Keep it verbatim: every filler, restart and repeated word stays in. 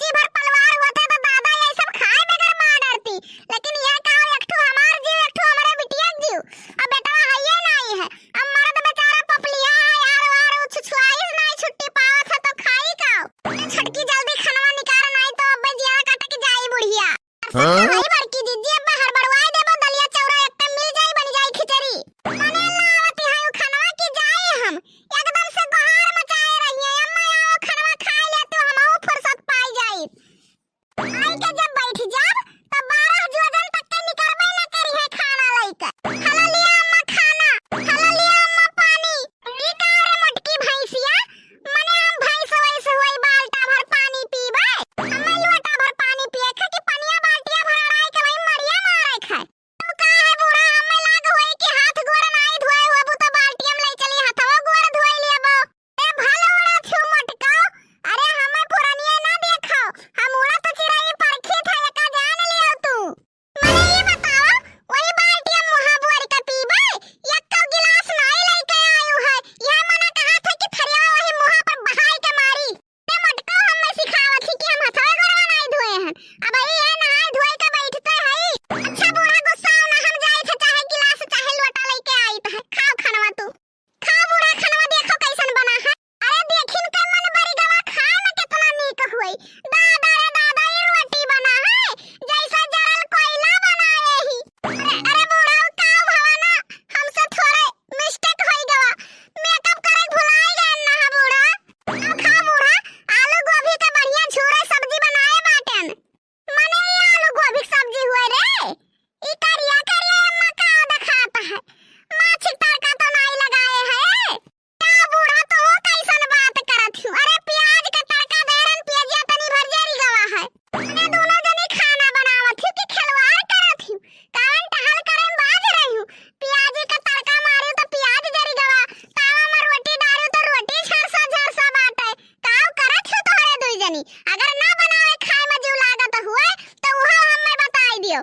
जी भर पलवार होते तो दादा यही सब खाए बगैर मार डरती, लेकिन यह का एक ठो हमार जीव, एक ठो हमरे बिटिया के जीव। अब बेटवा हइये नाहीं है, अब मर्द बेचारा पपलिया है, यार वार उ छुछुआइस नाहीं छुट्टी पावत है तो खाई का? ए छोटकी जल्दी खनवा निकार नाहीं तो अब जिया कटक जाई बुढ़िया। हाँ? भाई बड़की दीदी अब हड़बड़वाई देबो, दलिया चौरा एक टाइम मिल जाई, बन जाई खिचड़ी। मने लावती है उ खनवा की जाई हम, एकदम से गोहार मचाए रही है, अम्मा आओ खनवा खाए ले तो हमहू फुर्सत पाई जाई। आई के जब बैठ जाब, तब बारह जोजन तक के निकरबे न करी है खाना लइके। हला लिया अम्मा खाना, हला लिया अम्मा पानी। ई का रे मोटकी भैंसिया, मने हम भैंस वैस होई बाल्टा भर पानी पीबे? हमें लोटा भर पानी पिए के कि पनिया बाल्टिया भर अड़ाई के वही मरिया मारे के है। तू का है बूढ़ा, हमें लाग होई कि हाथ गोड़ नाई धोए होबू तो बाल्टिया में ले चली, हथवा गोड़ धोए लेबो। ए भल उड़ा छू मटकाओ, अरे हमें पुरनिया ना देखाओ, हम उड़ा तो चिरई परखी था, एका जान लियो तू। मने ई बताओ, वही बाल्टिया मुहा बोर के पीबे, एक्को गिलास नाई लइके आयु है, यह मना कहा था कि थरिया वही मुहा पर बहाई के मारी। ए मटकाओ, हमें सिखावत ही कि हम हथवे गोड़वा नाई धोए हन, अब ई ये नहाए धोए के बैठते हई। अच्छा बूढ़ा गुस्साओ ना, हम जाई थे चाहे गिलास चाहे लोटा लइके आई थे, खाओ खनवा तू। खाओ बूढ़ा, खनवा देखो कैसन बना है। अरे देखिन के मन बरी गवा खाए में कितना नीक हुई। दादा रे दादा, ई रोटी बना है, जैसे जरल कोयला बनाए ही। अरे, अरे बूढ़ा, का भवा ना, हमसे थोड़े मिस्टेक होई गवा। मेकअप करे भुलाई गए ना है बूढ़ा। अब खा बूढ़ा, आलू गोभी के बढ़िया झूरे सब्जी बनाए बाटेन। मने ई आलू गोभी के सब्जी हुए रे? ई करिया करिया अम्मा का देखात है? माछी के तड़का तो नाई लगाए है। का बूढ़ा तो हो कैसन बात करत हूँ? अरे प्याज के तड़का दे रहन, प्याजिया तनी भर जरी गवा है। मने दोनों जनी खाना बनावत हूँ कि खिलवाड़ करत हूँ? कावन टहल करे में बाज रही हूँ। प्याजी के तड़का मारी तो प्याज जरी गवा। तावा में रोटी डारी तो रोटी झरसा झरसा बाटे। काव करत हूँ तोहरे दुई जनी? अगर ना बनावे खाए में जीव लागत हुए तो उहो हमें बताई दियो।